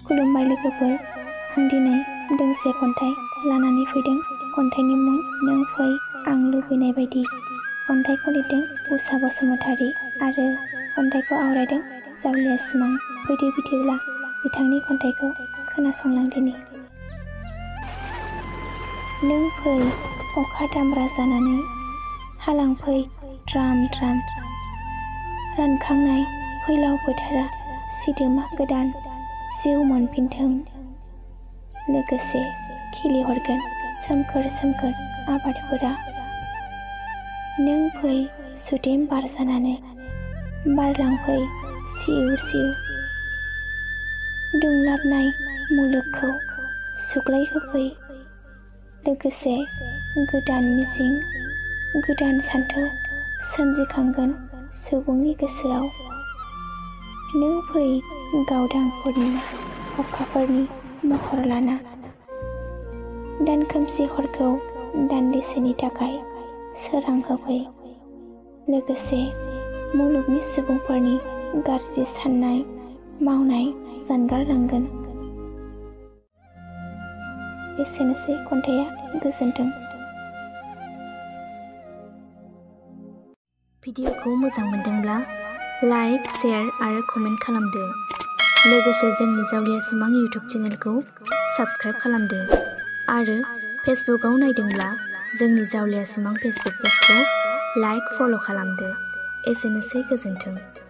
खुलुमबाय लोगोफोर, आं दिनै दोंसे खन्थाइ लानानै फैदों। खन्थाइनि मुं नों फै आं लुबैनाय बायदि। खन्थाइखौ लिरदों उषा बसुमतारी आरो खन्थाइखौ आवरायदों जावलिया सिमां। फैदो बिदिब्ला बिथांनि खन्थाइखौ खोनासंलांदिनि। नों फै अखा दामब्रा जानानै हालांफै द्राम द्राम। रानखांनाय फैलाव फोथारा सिदोमा गोदान जिउ मोनफिनथों। लोगोसे खिलिहरगोन सोमखोर सोमखोर आबादफोरा। नों फै सुदेम बार जानानै बारलांफै सिउ सिउ। दुंलाबनाय मुलुगखौ सुग्लायहोफै। लोगोसे गोदान मिजिं गोदान सान्थौ सोमजिखांगोन सुबुंनि गोसोआव। नों फै गावदां पुर्निमा अखाफोरनि महर लाना। दान खोमसि हरखौ दान्दिसेनि थाखाय सोरां होफै। लोगोसे मुलुगनि सुबुंफोरनि गाज्रि साननाय मावनाय जानगारलांगोन। एसेनोसै खन्थाइया, गोजोन्थों। भिडिअखौ मोजां मोनदोंब्ला लाइक, शेयार आरो कमेन्ट खालामदो। लोगोसे जोंनि जावलिया सिमां इउटिउब चेनेलखौ साबस्क्राइब खालामदो आरो फेसबुकआव नायदोंब्ला जोंनि जावलिया सिमां फेसबुक पेजखौ लाइक, फल' खालामदो। एसेनोसै, गोजोन्थों।